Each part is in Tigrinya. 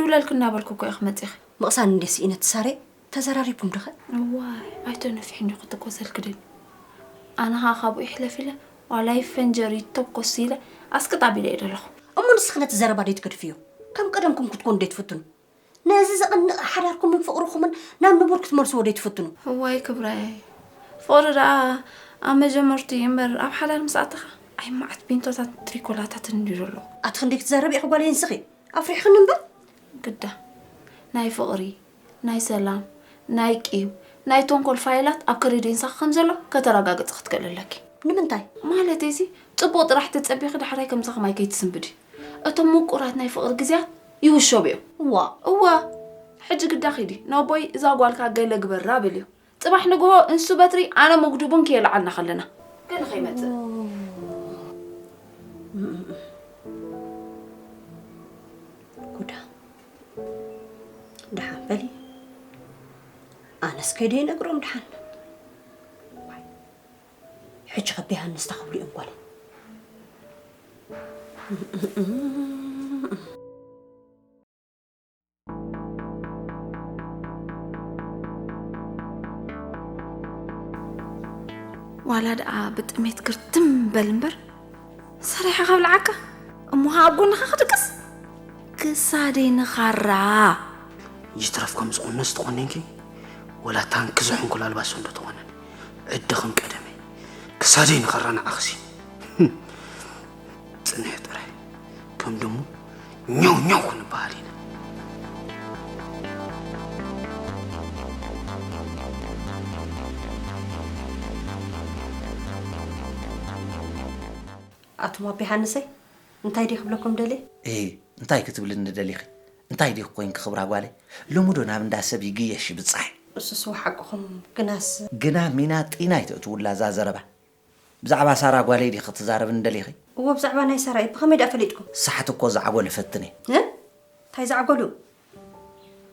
ብለልክ እናበልኩ እኮ ኢኺ መጺኺ። ምቕሳን እንዴ ስኢነት ሳሬ? ተዘራሪብኩም ዶኸ? እዋይ፣ ኣይተነፊሕን ዲኹ ትኮሰልክድን። ኣነ ኸዓ ካብኡ ይሕለፍ ኢለ ዋላ ይፈንጀር ይተኮስ ኢለ ኣስቅጥ ኣቢለ እየ ዘለኹ። እሞ ንስኺ ነቲ ዘረባ ደይትገድፍዮ? ከም ቀደምኩም ክትኮኑ ደይትፍትኑ? ነዚ ዘቕንቕ ሓዳርኩምን ፍቕርኹምን ናብ ንቡር ክትመልስዎ ደይትፍትኑ? እዋይ ክብራይ፣ ፍቕሪ ደኣ ኣብ መጀመርቱ እዩ እምበር ኣብ ሓዳር ምስ ኣተኻ ኣይ መዓት ቢንቶታት ትሪኮላታትን እንድዩ ዘሎ። ኣቲ ክንደይ ክትዛረቢ ኢኺ ጓለይ ንስኺ? ኣፍሪሕኽኒ እምበር። ግዳ ናይ ፍቕሪ፣ ናይ ሰላም፣ ናይ ቂም፣ ናይ ተንኮል ፋይላት ኣብ ክሬዴንሳኺ ከም ዘሎ ከተረጋግጺ ክትክእሊ ኣለኪ። ንምንታይ? ማለተይሲ ጽቡቕ ጥራሕ ተጸቢኺ ዳሕራይ ከምዛ ከማይ ከይትስንብዲ። እቶም ምቁራት ናይ ፍቕሪ ግዜያት ይውሸቡ እዮም። እዋ። እዋ። ሕጂ ግዳ ኺዲ፣ ነቦይ እዛ ጓልካ ገለ ግበራ በልዮ። ጽባሕ ንግሆ እንሱ በትሪ ኣነ መጉድቡን ከየልዓልና ከለና። ገለ ከይመጽእ። ጉዳ። ደሓን በሊ። ኣነስ ከይደ ይነግሮም ደሓን። ዋይ፣ ሕጂ ከብ ዮሃንስ ተኽብሉ እዮም ጓለይ። ዋላ ደኣ ብጥሜት ክርትም በል እምበር፣ ሰሪሐ ከብልዓካ፣ እሞ ኸዓ ኣብ ጎንኻ ክድቅስ? ክሳደይ ንኻራ። ይትረፍ ከምዚ ቁኖ ዝተቆነንኪ፣ ወላ ታንኪ ዝሕንኩል ኣልባሶ እንዶ ተቆነን፣ ዕደ ከም ቀደመይ። ክሳደይ ንኻራ ንዓኽሲ። ጽንሕ ጥራይ። ከም ድሙ ኛው ኛው ክንበሃል ኢና። ኣቱም ኣቢ ሃንሰይ፣ እንታይ ድየ ክብለኩም ደልየ? እሂ፣ እንታይ ክትብልኒ ደሊኺ? እንታይ ዲኺ ኮይንኪ ክብራ ጓለይ? ሎሚ ዶ ናብ እንዳ ሰብ ይግየሽ ይብጻሕ? እሱስ ሓቅኹም፣ ግናስ ግና ሚና ጢና ኣይተእትውላ እዛ ዘረባ። ብዛዕባ ሳራ ጓለይ ዲኺ ክትዛረብኒ ደሊኺ? እወ፣ ብዛዕባ ናይ ሳራ እዩ። ብኸመይ ደኣ ፈሊጥኩም? ሳሕቲ እኮ ዝዓጎለ ፈትን እየ። እ? እንታይ ዝዓጎሉ?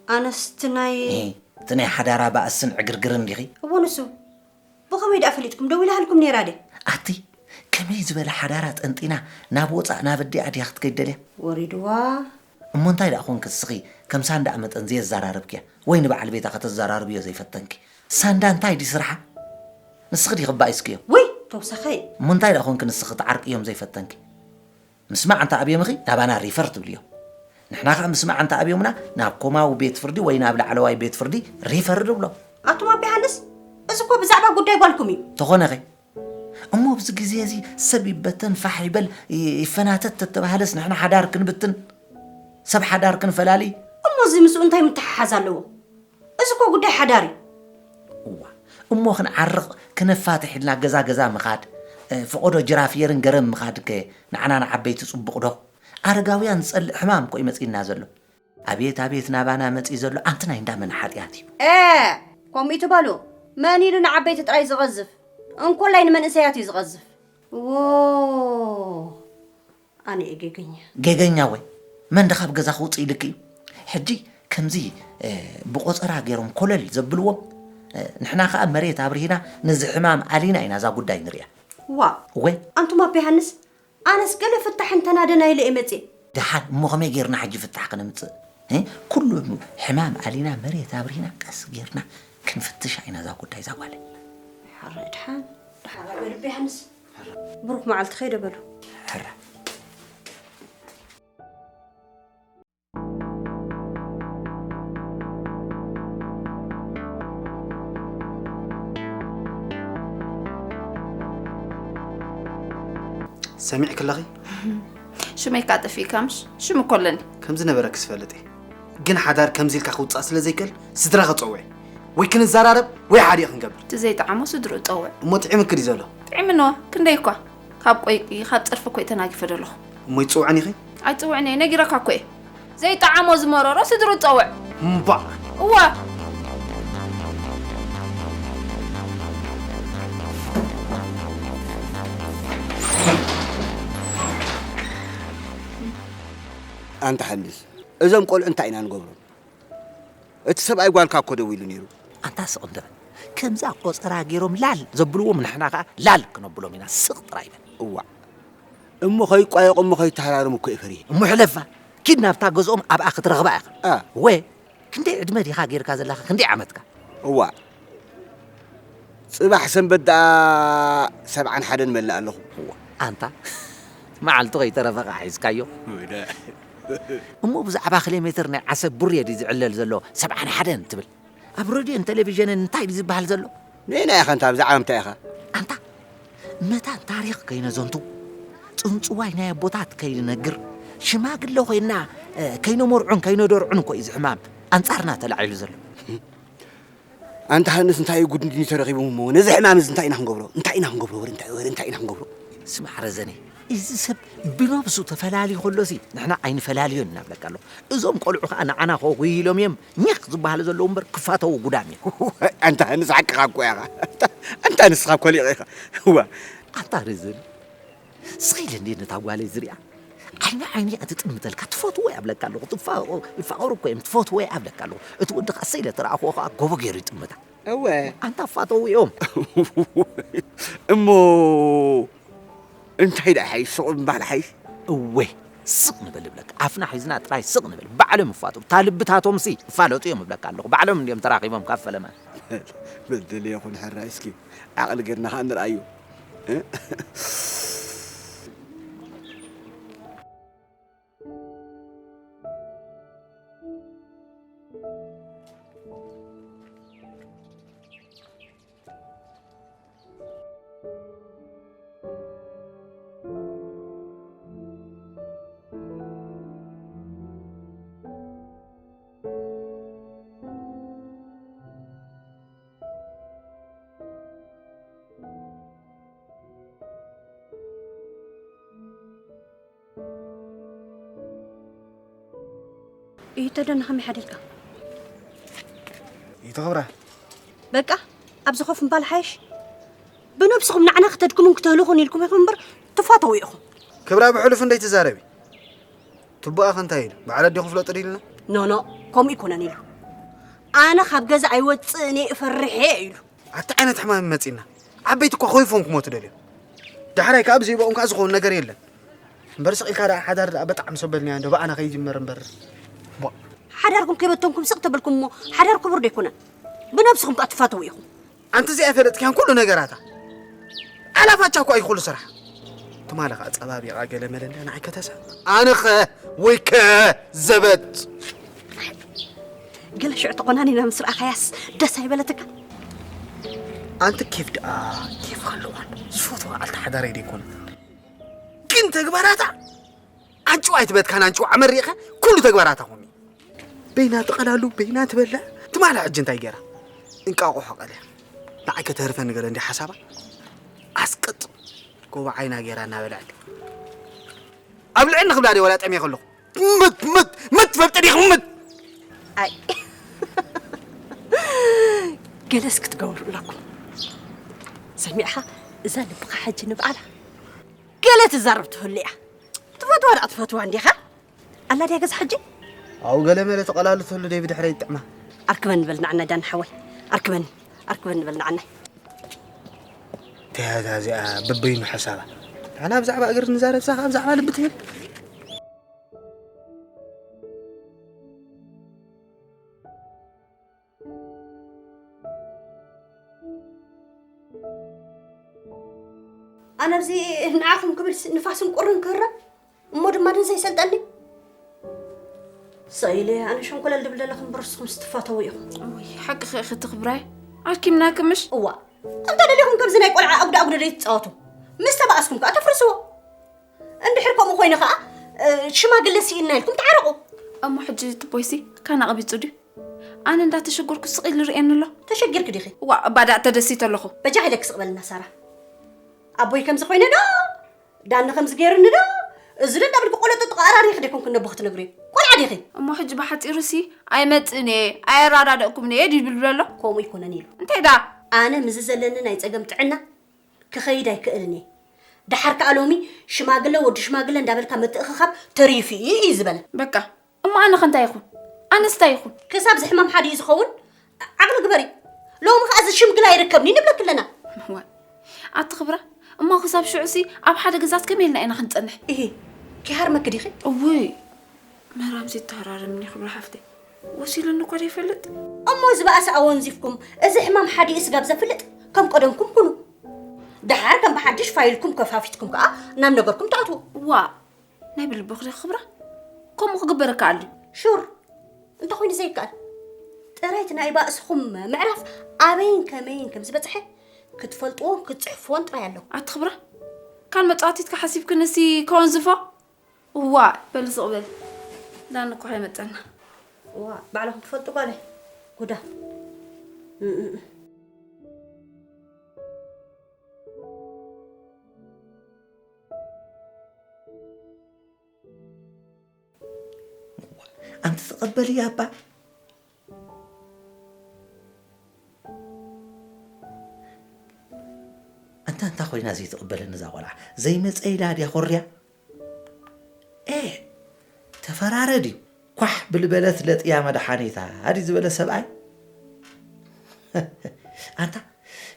ኣነስ እቲ ናይ እሂ፣ እቲ ናይ ሓዳራ ባእስን ዕግርግርን ዲኺ? እወ፣ ንሱ። ብኸመይ ደኣ ፈሊጥኩም? ደዊላሃልኩም ነይራ ድያ? ኣቲ፣ ከመይ ዝበለ ሓዳራ ጠንጢና ናብ ወጻእ ናብ ኣዲኣ ድያ ክትከይድ ደልያ? ወሪድዋ። እሞ እንታይ ደኣ ኮንኪ ንስኺ ከም ሳንዳ መጠን ዘየዘራረብክያ? ወይ ንበዓል ቤታ ከተዘራርብዮ ዘይፈተንኪ? ሳንዳ እንታይ ድዩ ስርሓ? ንስኺ ዲኺ ባኢስክዮ? ወይ፣ ተውሳኸይ። እሞ እንታይ ደኣ ኮንኪ ንስኺ ትዓርቅዮም ዘይፈተንኪ? ምስማዕ እንተ ኣብዮምኺ ናባና ሪፈር ትብልዮ። ንሕና ኸኣ ምስማዕ እንተ ኣብዮምና ናብ ኮማዊ ቤት ፍርዲ ወይ ናብ ላዕለዋይ ቤት ፍርዲ ሪፈር ንብሎ። ኣቱም ኣቢ ሃንስ፣ እዚ እኮ ብዛዕባ ጉዳይ ጓልኩም እዩ። ተኾነኸ? እሞ ኣብዚ ግዜ እዚ ሰብ ይበተን፣ ፋሕ ይበል፣ ይ-፣ ይፈናተት ተተባህለስ ንሕና ሓዳር ክንብትን፣ ሰብ ሓዳር ክንፈላሊ? እሞ እዚ ምስኡ እንታይ ምትሓሓዝ ኣለዎ? እዚ እኮ ጉዳይ ሓዳር እዩ። እዋ፣ እሞ ክንዓርቕ፣ ክነፋትሕ ኢልና ገዛ ገዛ ምኻድ፣ እ፣ ፈቐዶ ጅራፍየርን ገረብ ምኻድ ከ ንዓና ንዓበይቲ ጽቡቕ ዶ? ኣረጋውያን ዝጸልእ ሕማም እኮ እዩ መጺእና ዘሎ። ኣቤት፣ ኣቤት፣ ናባና መጺኡ ዘሎ ኣንቲ ናይ እንዳ መን ሓጢኣት እዩ? ኤ፣ ከምኡ ይትበሉ። መን ኢሉ ንዓበይቲ ጥራይ ዝቐዝፍ? እንኮላይ ንመንእሰያት እዩ ዝቐዝፍ። ዎ፣ ኣነ እየ ጌገኛ። ጌገኛ ወይ? መን ዶ ካብ ገዛ ክውጽእ ኢልኪ እዩ? ሕጂ ከምዚ፣ እ፣ ብቆጸራ ገይሮም ኮለል ዘብልዎም፣ እ፣ ንሕና ከኣ መሬት ኣብርሂና ነዚ ሕማም ኣሊና ኢና እዛ ጉዳይ ንሪኣ። ዋ፣ ወይ? ኣንቱም ኣባ ዮሃንስ፣ ኣነስ ገለ ፍታሕ እንተናደና ኢለ እየ መጽየ። ደሓን እሞ ከመይ ጌርና ሕጂ ፍታሕ ክነምጽእ? እ? ኩሉ ሕማም ኣሊና መሬት ኣብርሂና ቀስ ጌርና ክንፍትሻ ኢና እዛ ጉዳይ እዛ ጓለይ። ሕራይ ደሓን፣ ደሓን በሉ ኣባ ዮሃንስ። ብሩኽ መዓልቲ ከይደ በሉ። ሕራይ። ሰሚዕኪ ኣለኺ? ሽመይ ከኣ ጠፊእካ ምሽ? ሽም እኮ ኣለኒ። ከም ዝነበረኪ ዝፈልጥ እየ። ግን ሓዳር ከምዚ ኢልካ ክውጻእ ስለ ዘይክእል ስድራ ከጸውዕ ወይ ክንዘራረብ ወይ ሓዲኡ ክንገብር። እቲ ዘይጠዓሞ ስድርኡ ጸውዕ። እሞ ጥዒምኪ ድዩ ዘሎ? ጥዒምንዋ፣ ክንደይ እኳ። ካብ ቆይ ካብ ጸርፊ እኮ እየ ተናጊፈ ዘለኹ። እሞ ይጽውዐን ኢኺ? ኣይጽውዕን እየ፣ ነጊረካ እኮ እየ። ዘይጠዓሞ ዝመረሮ ስድርኡ ጸውዕ። እምባእ። እዋ። ኣንታ ሓንስ፣ እዞም ቆልዑ እንታይ ኢና ንገብሮም? እቲ ሰብኣይ ጓልካ እኮ ደው ኢሉ ነይሩ። ኣንታ ስቕ እንድዒ። ከምዛ ቆጸራ ገይሮም ላል ዘብልዎም ንሕና ከኣ ላል ክነብሎም ኢና። ስቕ ጥራይ በል። እዋእ። እሞ ከይቋየቑ እሞ ከይተሃራረሙ እኮ እየ ፈሪሀ። እሞ ሕለፋ። ኪድ ናብታ ገዝኦም ኣብኣ ክትረኽባ ኢኻ። እ። ወ ክንደይ ዕድመ ዲኻ ጌርካ ዘለኻ? ክንደይ ዓመትካ? እዋ፣ ጽባሕ ሰንበት ደኣ ሰብዓን ሓደን መልእ ኣለኹ። እዋ፣ ኣንታ መዓልቱ ከይተረፈ ኸዓ ሒዝካዮ። እሞ ብዛዕባ ኪሎ ሜትር ናይ ዓሰብ ቡሬ ድዩ ዝዕለል ዘሎ ሰብዓን ሓደን ትብል? ኣብ ሬድዮን ቴሌቪዥንን እንታይ ድዩ ዝበሃል ዘሎ? ንየናይ ኢኻ ኣንታ ብዛዕባ ምንታይ ኢኻ? ኣንታ መታን ታሪኽ ከይነዘንቱ፣ ጽንጽዋይ ናይ ኣቦታት ከይንነግር፣ ሽማግለ ኮይና፣ እ፣ ከይነመርዑን ከይነደርዑን እኮ እዩ እዚ ሕማም ኣንጻርና ተላዒሉ ዘሎ። ኣንታ ሃንስ እንታይ እዩ ጉድ እንድዩ ተረኺቡ እሞ፣ ነዚ ሕማም እዚ እንታይ ኢና ክንገብሮ? እንታይ ኢና ክንገብሮ? ወረ እንታይ፣ ወረ እንታይ ኢና ክንገብሮ? ስማዕ ረዘነ፣ እዚ ሰብ ብነብሱ ተፈላልዩ ከሎሲ ንሕና ኣይንፈላልዮን እናብለካ ኣለኹ። እዞም ቆልዑ ከኣ ንዓና ከጉይሎም እዮም ኛኽ ዝበሃሉ ዘለዉ እምበር ክፋተዉ ጉዳም እዮም። ኣንታ ሃንስ ሓቅኻ እኮ ኢኻ። ኣንታ፣ ኣንታ ንስኻ እኮ ሊቕ ኢኻ። እዋ። ኣንታ ረዘነ፣ ስቕ ኢለ እንድየ ነታ ጓለይ ዝሪኣ። ዓይኒ ዓይኒ እያ ትጥምተልካ፣ ትፈትዎ እያ እብለካ ኣለኹ። ትፋ-፣ ይፋቐሩ እኮ እዮም፣ ትፈትዎ እያ እብለካ ኣለኹ። እቲ ወዲ ኸኣ እሰይ ኢለ ተረኣኽዎ ኸኣ ጎቦ ገይሩ ይጥምታ። እወ። ኣንታ ፋተው እዮም። እሞ እንታይ ደኣ ሓይሽ? ስቕ ምባል ሓይሽ? እወ፣ ስቕ ንበል እብለካ። ኣፍና ሒዝና ጥራይ ስቕ ንበል። ባዕሎም ይፋተው። እታ ልብታቶምሲ ይፋለጡ እዮም እብለካ ኣለኹ። ባዕሎም እንድዮም ተራኺቦም ካብ ፈለማ። በደል ይኹን ሕራይ እስኪ ዓቕሊ ጌርና ኸኣ ንርኣዮ። እ? እዩ ተደና ከመይ ሓዲርካ? ይትኽብራ። በቃ ኣብዚ ኮፍ ምባል ሓይሽ። ብነብስኹም ንዓና ክተድክሙን ክተህልኹን ኢልኩም ኢኹም እምበር ትፋተው ኢኹም። ክብራ ብሕሉፍ እንደይ ትዛረቢ። ትቦኣ ከ እንታይ ኢሉ? ባዕል ኣዴኹም ፍለጡ ድዩ ኢሉና? ኖ፣ ኖ፣ ከምኡ ኣይኮነን ኢሉ። ኣነ ካብ ገዛ ኣይወጽእን እየ እፈርሕ እየ ኢሉ። ኣቲ ዓይነት ሕማም መጺና? ዓበይቲ እኳ ኮይፎም ክሞቱ ደልዮም። ዳሕራይ ከኣ ብዘይብኦም ከኣ ዝኸውን ነገር የለን። እምበር ስቕ ኢልካ ደኣ ሓዳር ደኣ በጣዕሚ ሰበልናዮ እንዶ ብኣና ከይጅመር እምበር። ቧእ። ሓዳርኩም ከይበተንኩም ስቕ ተበልኩም እሞ ሓዳር ክቡር ዶ ኣይኮነን? ብነብስኹም ከኣ ትፋተዉ ኢኹም። ኣንቲ እዚኣ ኣይፈለጥክያን ኩሉ ነገራታ። ኣላፋቻ እኳ እዩ ኩሉ ስራሕ። ትማሊ ከኣ ጸባቢቓ ገለ መለ እንዳ ንዓይ ከተሳ። ኣነኸ ወይከ ዘበት። ገለ ሽዑ ተቆናኒና ምስ ረኣኻያስ ደስ ኣይበለትካ? ኣንቲ ኬፍ ደኣ ኬፍ ኣለዋን። ዝፈትዋ ኣልታ ሓዳረይ ደይኮነ። ግን ተግባራታ ኣንጭዋ ኣይትበትካን ኣንጭዋ ኣመሪኸ ኩሉ ተግባራታ ኮሚ። በይና ትቐላሉ፣ በይና ትበልዕ። ትማሊ ሕጂ እንታይ ገይራ? እንቃቑሖ ቀልያ። ንዓይ ከተህርፈኒ ገለ እንዲ ሓሳባ። ኣስቅጥ። ጎቦ ዓይና ገይራ እናበልዐት። ኣብ ልዕሊ ንኽብላ ድየ ወላ ጠምየ ከለኹ? ምት፣ ምት፣ ምት ትፈልጢ ዲኺ? ምት! ኣይ። ገለስ ክትገብሩ ኣለኩም። ሰሚዕኻ? እዛ ልብኻ ሕጂ ንብዓላ ገለ ትዛረብ ትህሉ እያ። ትፈትዋ ደኣ ትፈትዋ እንዲኻ? ኣላ ድያ ገዛ ሕጂ? ኣብኡ ገለ መለ ተቐላሉ ትህሉ ደይ ብድሕረይ ይጥዕማ። ኣርክበኒ በል ንዓናይ ዳኒ ሓወይ። ኣርክበኒ፣ ኣርክበኒ በል ንዓናይ። እንታይ እያ እዚኣ በበይኑ ሓሳባ? ንሕና ብዛዕባ እግሪ ንዛረብ፣ እዛ ኸኣ ብዛዕባ ልቢ ትብል። ኣነ ኣብዚ ንዓኹም ክብል ስ-፣ ንፋስን ቁርን ክህረም እሞ ድማ ድንሰ ይሰልጠኒ። ሰኢለ ኣነ ሸንኮለል ድብል ዘለኹም ብርስኹም ስትፋተው ኢኹም። እውይ፣ ሓቅኺ ኢኺ ትኽብራይ። ኣኪምናኪ ምሽ? እዋ፣ እንተ ደሊኹም ከምዚ ናይ ቆልዓ ኣጉዳ ኣጉደ ደይ ትጻወቱ። ምስ ተባኣስኩም ከኣ ተፍርስዎ። እንድሕር ከምኡ ኮይኑ ከኣ፣ እ፣ ሽማግለ ስኢንና ኢልኩም ተዓረቑ። እሞ ሕጂ ትቦይሲ ካን ኣቕቢጹ ድዩ? ኣነ እንዳተሸገርኩ ስቕ ኢሉ ይርእየኒ ኣሎ። ተሸጊርኪ ዲኺ? ዋእ፣ እባ ደኣ ተደሲተ ኣለኹ። በጃ ኢለኪ ስቕ በልና ሳራ። ኣቦይ ከምዚ ኮይነ ዶ? ዳኒ ከምዚ ገይሩኒ ዶ? እዚ ዶ እንዳበልኪ ቆለጠ ጥቓ ኣራሪኺ ደይኮንኩ ነቦ ክትነግርዮ? ቆልዓ ዲኺ? እሞ ሕጂ ብሓጺሩሲ ኣይመጽእን እየ፣ ኣየራዳደእኩምን እየ ድዩ ይብል ኣሎ? ከምኡ ኣይኮነን ኢሉ። እንታይ ደኣ? ኣነ ምስዚ ዘለኒ ናይ ጸገም ጥዕና ክኸይድ ኣይክእልን እየ። ደሓር ከኣ ሎሚ ሽማግለ ወዲ ሽማግለ እንዳበልካ ምትእኽኻብ ተሪፉ እዩ እዩ ዝበለ። በቃ፣ እሞ ኣነ ከ እንታይ ይኹን? ኣነስ እንታይ ይኹን? ክሳብ እዚ ሕማም ሓዲኡ ዝኸውን ዓቕሊ ግበሪ። ሎሚ ከኣ እዚ ሽምግል ኣይርከብን እዩ ንብለኪ ኣለና። ዋይ፣ ኣቲ ክብራ፣ እሞ ክሳብ ሽዑሲ ኣብ ሓደ ግዛት ከመይ ኢልና ኢና ክንጸንሕ? እሂ፣ ኪሃርመኪ ዲኺ? እውይ። ምህራምሲ ይተሃራረምኒ ክብሪ ሓፍተይ። ወሲሉኒ እኳ ዘይፈልጥ። እሞ እዚ በኣስ ኣወንዚፍኩም፣ እዚ ሕማም ሓዲኡ ስጋብ ዘፍልጥ ከም ቀደምኩም ኩኑ። ደሓር ከም ብሓድሽ ፋይልኩም ከፋፊትኩም ከኣ ናብ ነገርኩም ትኣትዉ። ዋ ናይ ብልቦ ክደ ክብራ ከምኡ ክግበረካ ኣሉ። ሹር እንተኾይኑ ዘይከኣል ጥራይት ናይ ባእስኹም ምዕራፍ ኣበይን ከመይን ከም ዝበጽሐ ክትፈልጥዎን ክትጽሕፍዎን ጥራይ ኣለዎ። ኣቲ ክብራ ካን መጻወቲትካ ሓሲብክንሲ ከወንዝፎ እዋ በል ስቕ በል ዳን እኮ ኣይመጠና እዋ ባዕልኹም ትፈልጡ ጓለ ጉዳ ኣንቲ ተቐበሊ ኣባ ኣንታ እንታይ ኮይና ዘይትቕበለኒ እዛ ቆልዓ ዘይመፀ ኢላ ድያ ኮርያ ኤ ተፈራረድ እዩ ኳሕ ብልበለት ለጥያ መድሓኒታ ኣዲ ዝበለ ሰብኣይ ኣንታ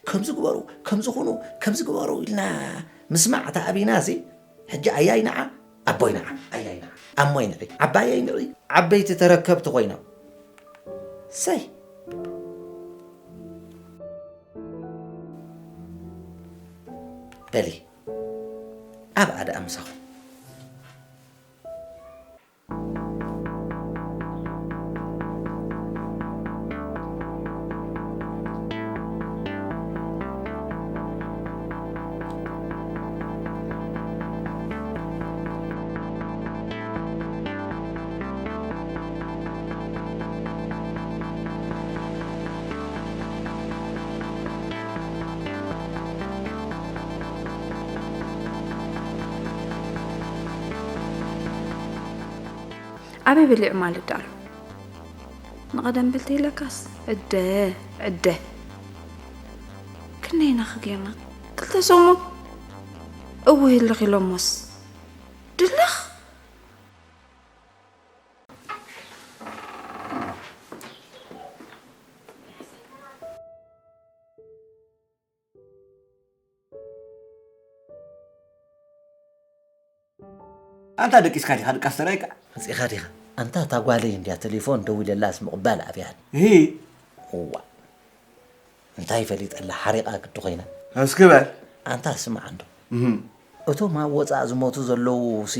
ከምዚ ግበሩ ከምዚ ኩኑ ከምዚ ግበሩ ኢልና ምስማዕ ተኣቢና እዚ ሕጂ ኣያይ ንዓ ኣቦይ ንዓ ኣያይ ንዓ ኣሞይ ንዒ ዓባየይ ንዒ ዓበይቲ ተረከብቲ ኮይኖም ሰይ በሊ ኣብኣ ደኣ ምሳኹም ኣበይ በሊዑ ማለት ኣሎ ንቐደም ብልቲ ኢለካስ ዕደ ዕደ ክንደይና ክጌርና ክልተ ሰሙን እወ ይልኽ ኢሎሞስ ድልኽ ኣንታ ደቂስካ ዲኻ ድቃስ ተራይካ መጺኻ ዲኻ ኣንታ እታ ጓለይ እንድያ ቴሌፎን ደዊለላስ ምቕባል ኣብያኒ እዋ እንታይ ፈሊጠላ ሓሪቓ ግዲ ኮይና እስኪ በል ኣንታ ስማዕ እንዶ እቶም ኣብ ወፃእ ዝሞቱ ዘለዉ ሲ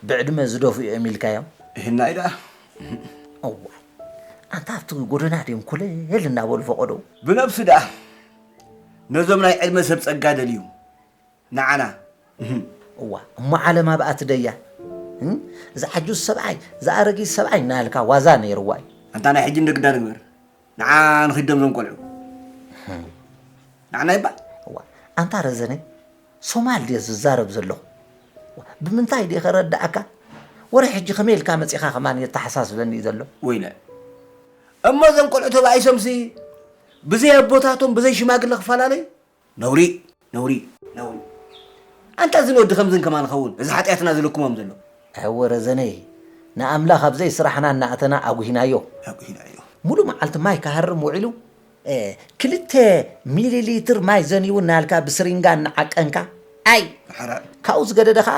ብዕድመ ዝደፉ እዮም ኢልካዮም ይህናይ ደኣ እዋይ ኣንታ ኣብቲ ጎደና ድዮም ኮለል እናበሉ ፈቐደው ብነብሱ ደኣ ነዞም ናይ ዕድመ ሰብ ጸጋ ደልዩ ንዓና እዋ እሞ ዓለም ኣብኣ ትደያ እዚ ዓጁዝ ሰብኣይ እዚ ኣረጊት ሰብኣይ እናልካ ዋዛ ነይርዋ እዩ ኣንታ ናይ ሕጂ እንደግዳ ንግበር ንዓ ንኺዶም ዞም ቆልዑ ንዓና ይባል እዋ ኣንታ ረዘነ ሶማል ድየ ዝዛረብ ዘለኹ ብምንታይ ድየ ከረድኣካ ወረ ሕጂ ከመይ ኢልካ መፂኻ ከማን የተሓሳስበኒ እዩ ዘሎ ወይለ እሞ ዞም ቆልዑ ተባኢሶምሲ ብዘይ ኣቦታቶም ብዘይ ሽማግለ ክፈላለዩ ነውሪ ነውሪ ነውሪ ኣንታ እዚ ንወዲ ከምዝን ከማን ኸውን እዚ ሓጢኣትና ዝልክሞም ዘሎ ኣወረ ዘነይ ንኣምላኽ ኣብዘይ ስራሕና እናእተና ኣጉሂናዮ ኣጉሂናዮ ሙሉ መዓልቲ ማይ ክሃርም ውዒሉ ክልተ ሚሊ ሊትር ማይ ዘንዩ እናልካ ብስሪንጋ እናዓቀንካ ኣይ ካብኡ ዝገደደ ከዓ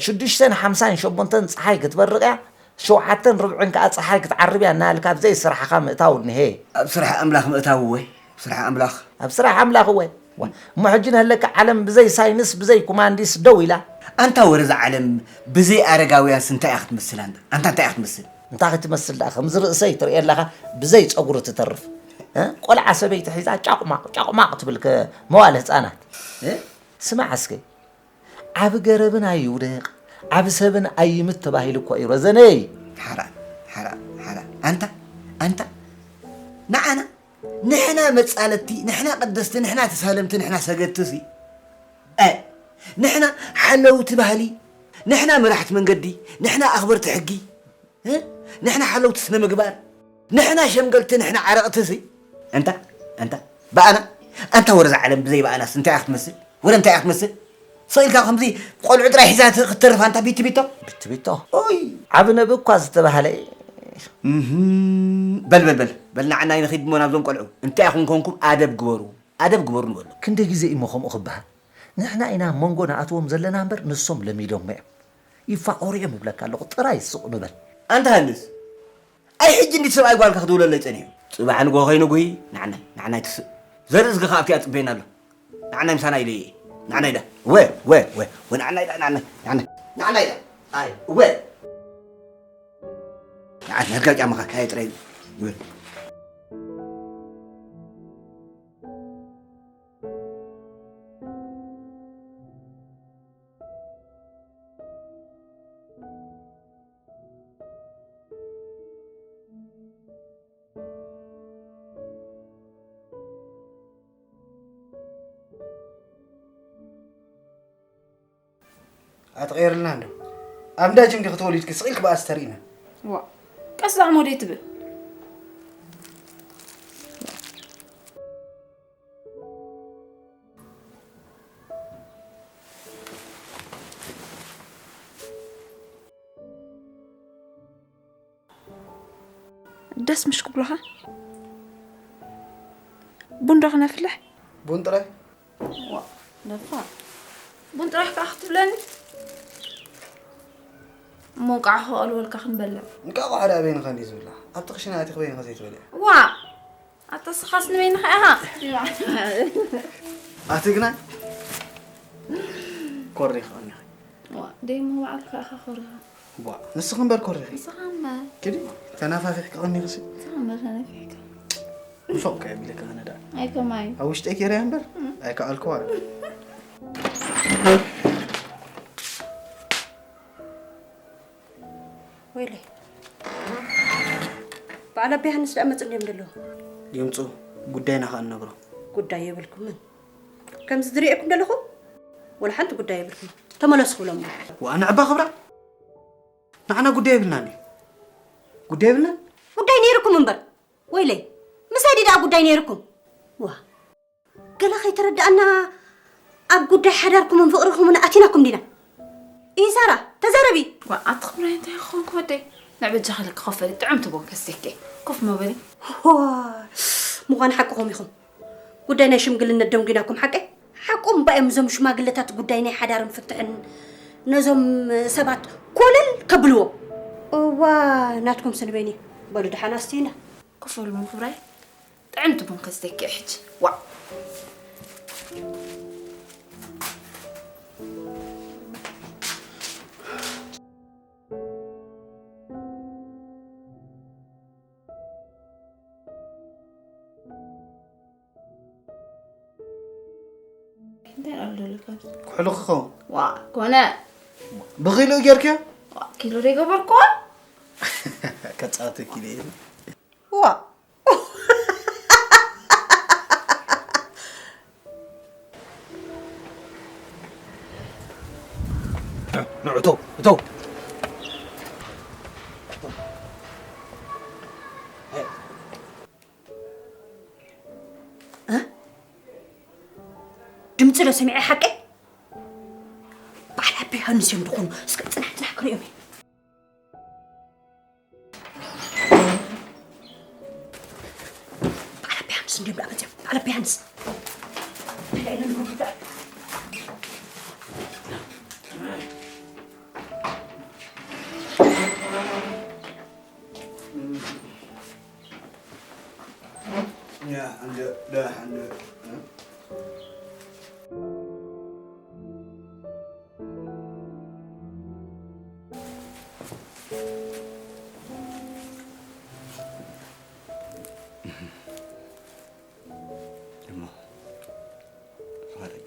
ሽዱሽተን ሓምሳን ሸሞንተን ፀሓይ ክትበርቕ እያ ሸውዓተን ርብዕን ከዓ ፀሓይ ክትዓርብ እያ እናበልካ ኣብዘይ ስራሕኻ ምእታው እኒሀ ኣብ ስራሕ ኣምላኽ ምእታው እወ ኣብ ስራሕ ኣምላኽ ኣብ ስራሕ ኣምላኽ እወ እሞ ሕጂ ንህለካ ዓለም ብዘይ ሳይንስ ብዘይ ኩማንዲስ ደው ኢላ ኣንታ ወረዛ ዓለም ብዘይ ኣረጋውያንስ እንታይ እያ ክትመስል ኣንታ ኣንታ እንታይ እያ ክትመስል እንታይ ክትመስል ደኣ ከምዚ ርእሰይ ትርእየ ኣለኻ ብዘይ ፀጉሪ ትተርፍ ቆልዓ ሰበይቲ ሒዛ ጫቁማቅ ጫቁማቅ ትብል መዋል ህፃናት ስማዕ እስከ ዓቢ ገረብን ኣይውደቕ ዓቢ ሰብን ኣይምት ተባሂሉ እኮ እዩ ረዘነይ ሓራ ሓራ ሓራ ኣንታ ኣንታ ንዓና ንሕና መጻለቲ ንሕና ቀደስቲ ንሕና ተሳለምቲ ንሕና ሰገድቲ ሲ እ ንሕና ሓለውቲ ባህሊ ንሕና መራሕቲ መንገዲ ንሕና ኣኽበርቲ ሕጊ ንሕና ሓለውቲ ስነ ምግባር ንሕና ሸምገልቲ ንሕና ዓረቕትሲ እንታ እንታ ብኣና ኣንታ ወረዛ ዓለም ብዘይ ብኣናስ እንታይ እያ ክትመስል ወረ እንታይ እያ ክትመስል ሰኢልካ ከምዚ ቆልዑ ጥራይ ሒዛ ክትተርፍ ኣንታ ቢቲ ቢቶ ቢቲ ቢቶ ኦይ ዓቢ ነቢ እኳ ዝተባህለ በል በል በል በል ንዓናይ ንኺድ እሞ ናብዞም ቆልዑ እንታይ ኢኹም ኮንኩም ኣደብ ግበሩ ኣደብ ግበሩ ንበሉ ክንደይ ግዜ እሞ ከምኡ ክበሃል ንሕና ኢና ኣብ መንጎ ንኣትዎም ዘለና እምበር ንሶም ለሚዶሞ እዮም ይፋቆሩ እዮም እብለካ ኣለኹ ጥራይ ስቕ ንበል ኣንታ ሃንስ፣ ኣይ ሕጂ እንዲት ሰብኣይ ጓልካ ክድውለለይ ጸኒሑ። ጽባሕ ንግሆ ኮይኑ ጉሂ፣ ንዓናይ፣ ንዓናይ ትስእ። ዘርኢ ዝግኻ ኣብቲ ኣጽበየና ኣሎ። ንዓናይ ምሳና ኢለ እየ። ንዓናይ ዳ። ወ፣ ወ፣ ወ፣ ወ፣ ንዓናይ ዳ፣ ንዓናይ፣ ንዓናይ፣ ንዓናይ ዳ። ኣይ፣ ወ። ንዓናይ፣ ህድጋ ጫማኻ፣ ካየ ጥራይ። ወ። ኣትቐየርልና እንዶ። ኣብ እንዳ ጅም ዲኺ ተወሊድኪ ስቕ ኢልኪ ብኣስ ተሪእና። ዋ፣ ቀስ ዛዕሞ ደይ ትብል። ደስ ምሽ ክብሉኻ? ቡን ዶ ክነፍልሕ? ቡን ጥራይ? ዋ፣ ደፋር። ቡን ጥራሕ ከኣ ክትብለኒ? እሞ እንቃዕ ከቐልወልካ ክንበልዕ። እንቃዕ ቆሓ ደኣ በይንኻ እንድዩ ዝብላዕ። ኣብቲ ክሽነ ኣቲኺ በይንኻ ዘይትበልዒ። ዋ! ኣታ ስኻስ ንበይንኻ ኢኻ። ኣቲ ግና ኮሪኺ ቀኒኺ። ዋ፣ ደይሞ ባዕልኻ ኢኻ ኮሪኻ። ቧ፣ ንስኺ እምበር ኮሪኺ። ንስኻ እምበር። ኪዲ፣ ተናፋፊሕኪ ቀኒኺ ሲ። ንስኻ እምበር ተናፊሕካ። ንፎቕ ከ ቢለካ ኣነ ደኣ። ኣይ ከማይ። ኣብ ውሽጠይ ጌረያ እምበር፣ ኣይከኣልኩዋ። ወይለይ። በዓል ኣቢ ሃንስ ደኣ መጽእ እንድዮም ዘለዉ። ይምጹ፣ ጉዳይና ኸኣ ንነግሮ። ጉዳይ የብልኩምን። ከምዚ ዝርእየኩም ዘለኹ፣ ወላ ሓንቲ ጉዳይ የብልኩም። ተመለሱ ክብሎም። ወኣ ንዕባ ክብራ። ንዓና ጉዳይ የብልናን እዩ። ጉዳይ የብልናን? ጉዳይ ነይርኩም እምበር። ወይለይ፣ ምሳይ ድዩ ደኣ ጉዳይ ነይርኩም? ዋ፣ ገለ ከይተረድኣና ኣብ ጉዳይ ሓዳርኩምን ፍቕርኹምን ኣቲናኩም ዲና? ኢሳራ፣ ተዛረቢ። ዋ፣ ኣቲ ክብራይ እንታይ ክኾንኩ ወደይ? ንዕ በጃኺ ልክ ኮፍ በሊ፣ ጥዑም ትቦን ከስቴኬ። ኮፍ መበሊ። ዋ፣ ምዃኑ ሓቅኹም ኢኹም። ጉዳይ ናይ ሽምግልነት ደንጒናኩም ሓቀይ? ሓቆም እባ እዮም እዞም ሽማግለታት ጉዳይ ናይ ሓዳርን ፍትሕን ነዞም ሰባት ኮለል ከብልዎም። እዋ ናትኩም ስንበይኒ። በሉ ደሓን ኣስትዩና። ኮፍ በሉ መም ክብራይ። ጥዕምቲ ቡን ከስተኪ ሕጂ። ዋዕ። እንታይ ኣሎ ዘሎ ካብዚ? ኩሕሊ ክኸውን። ዋዕ፣ ኮነ። ብኺልኡ ጌርክዮ? ዋዕ፣ ኪሎ ዶ ይገበርክዎ? ከጻወተኪ ኢለ እየ። ዋዕ። ንዑ፣ እተው፣ እተው። እ? ድምፂ ዶ ሰሚዐ ሓቀይ? በዓል ኣቢ ዮሃንስ እዮም ድኾኑ። እስከ ፅናሕ፣ ፅናሕ ክርእዮም እየ። በዓል ኣቢ ዮሃንስ እንድዮም ደኣ መፅዮም። በዓል ኣቢ ዮሃንስ። Ja, aan de, de, aan de, hè? Emma. Waar ik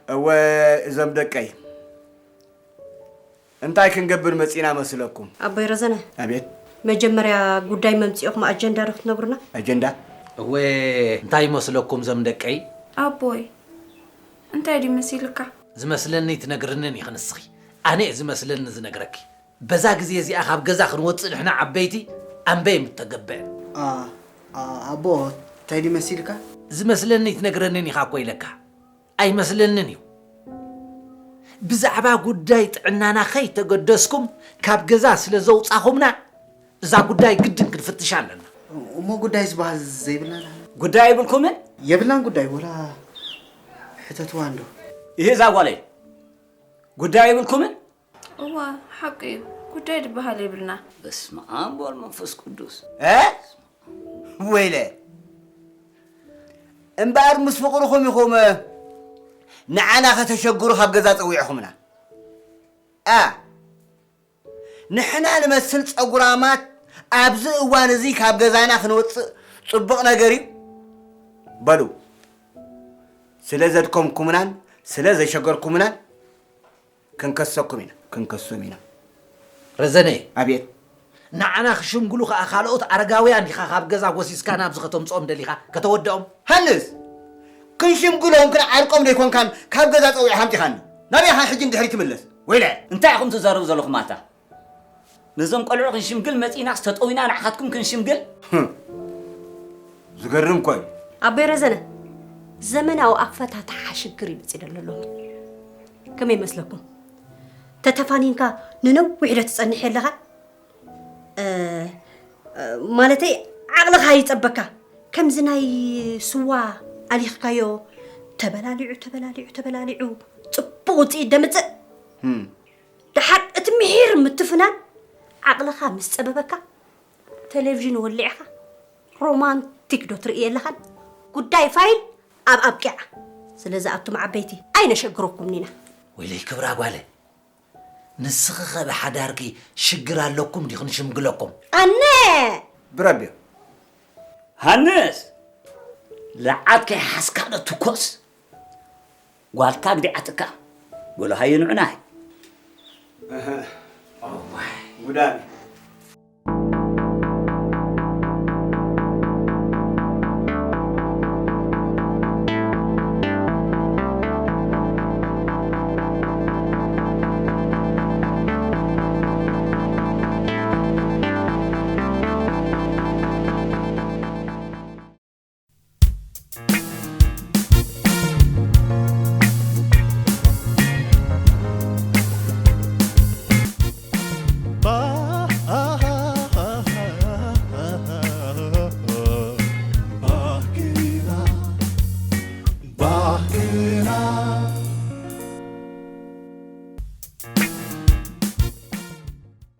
እወ፣ እዞም ደቀይ፣ እንታይ ክንገብር መጺና መስለኩም? ኣቦይ ረዘነ። ኣቤት። መጀመርያ ጉዳይ መምጺኦኹም ኣጀንዳ ዶ ክትነግሩና? ኣጀንዳ? እወ፣ እንታይ ይመስለኩም እዞም ደቀይ? ኣቦይ፣ እንታይ ድዩ መሲልካ? ዝመስለኒ ትነግርንን ኢኺ ንስኺ። ኣነ እየ ዝመስለኒ ዝነግረኪ። በዛ ግዜ እዚኣ ካብ ገዛ ክንወጽእ ንሕና ዓበይቲ ኣንበይ ምተገበአ። ኣ-፣ ኣ-፣ ኣቦ፣ እንታይ ድዩ መሲልካ? ዝመስለኒ ትነግረንን ኢኻ እኮ ኢለካ። ኣይመስለንን እዩ። ብዛዕባ ጉዳይ ጥዕናና ከይተገደስኩም ካብ ገዛ ስለ ዘውጻኹምና፣ እዛ ጉዳይ ግድን ክንፍትሻ ኣለና። እሞ ጉዳይ ዝበሃል ዘይብልና ንሕና? ጉዳይ ኣይብልኩምን? የብልናን ጉዳይ፣ ወላ ሕተትዋ እንዶ። ይሄ እዛ ጓለይ ጉዳይ ይብልኩምን? እዋ፣ ሓቂ እዩ። ጉዳይ ድበሃል የብልና። በስመ ኣብ ወወልድ መንፈስ ቅዱስ። እ? ወይለ። እምበኣር ምስ ፍቕርኹም ኢኹም ንዓና ከተሸግሩ ካብ ገዛ ጸዊዕኹምና። ኣ፣ ንሕና ንመስል ጸጉራማት ኣብዚ እዋን እዚ ካብ ገዛና ክንወጽእ ጽቡቕ ነገር እዩ። በሉ፣ ስለ ዘድከምኩምናን ስለ ዘሸገርኩምናን ክንከሰኩም ኢና። ክንከሶም ኢና። ረዘነ። ኣቤት። ንዓና ክሽምግሉ ከኣ ካልኦት ኣረጋውያን ዲኻ ካብ ገዛ ጎሲስካ ናብዚ ከተምጽኦም ደሊኻ? ከተወድኦም? ሃንስ! ክንሽምግሎም ክንዓርቆም ደይኮንካን ካብ ገዛ ጸዊዕኻ ኣምጺኻኒ። ናበይ ኢኻ ሕጂ ንድሕሪት ትምለስ? ወይለ! እንታይ ኢኹም ትዛረቡ ዘለኹም ኣታ? ነዞም ቆልዑ ክንሽምግል መጺእናስ ተጠዊና ንዓኻትኩም ክንሽምግል? ህም። ዝገርም እኮ እዩ። ኣቦይ ረዘነ፣ ዘመናዊ ኣፈታትሓ ሽግር እዩ መጺኡ ዘሎ ሎሚ። ከመይ ይመስለኩም? ተተፋኒንካ ንነዊሕ ዶ ትጸንሕ ኣለኻ? እ፣ እ፣ ማለተይ ዓቕልኻ ይጸበካ። ከምዚ ናይ ስዋ ኣሊኽካዮ፣ ተበላሊዑ፣ ተበላሊዑ፣ ተበላሊዑ፣ ጽቡቕ ውጽኢት ደምጽእ። ህም። ደሓር እቲ ምሒር ምትፍናን ዓቕልኻ ምስ ጸበበካ፣ ቴሌቪዥን ወሊዕኻ ሮማንቲክ ዶ ትርኢ የለኻን? ጉዳይ ፋይል ኣብ ኣብቂዓ። ስለዚ ኣቱም ዓበይቲ ኣይነሸግረኩምን ኢና። ወይለይ ክብራ ጓለ፣ ንስኺ ኸ ብሓዳርኪ ሽግር ኣለኩም ድዩ ክንሽምግለኩም? ኣነ! ብረቢዮ። ሃንስ! ለዓት ከይሓዝካ ዶ ትኮስ? ጓልካ ግዲዓትካ። በሎ ሃየ ንዑናይ። እህ። እዋይ። ጉዳሚ።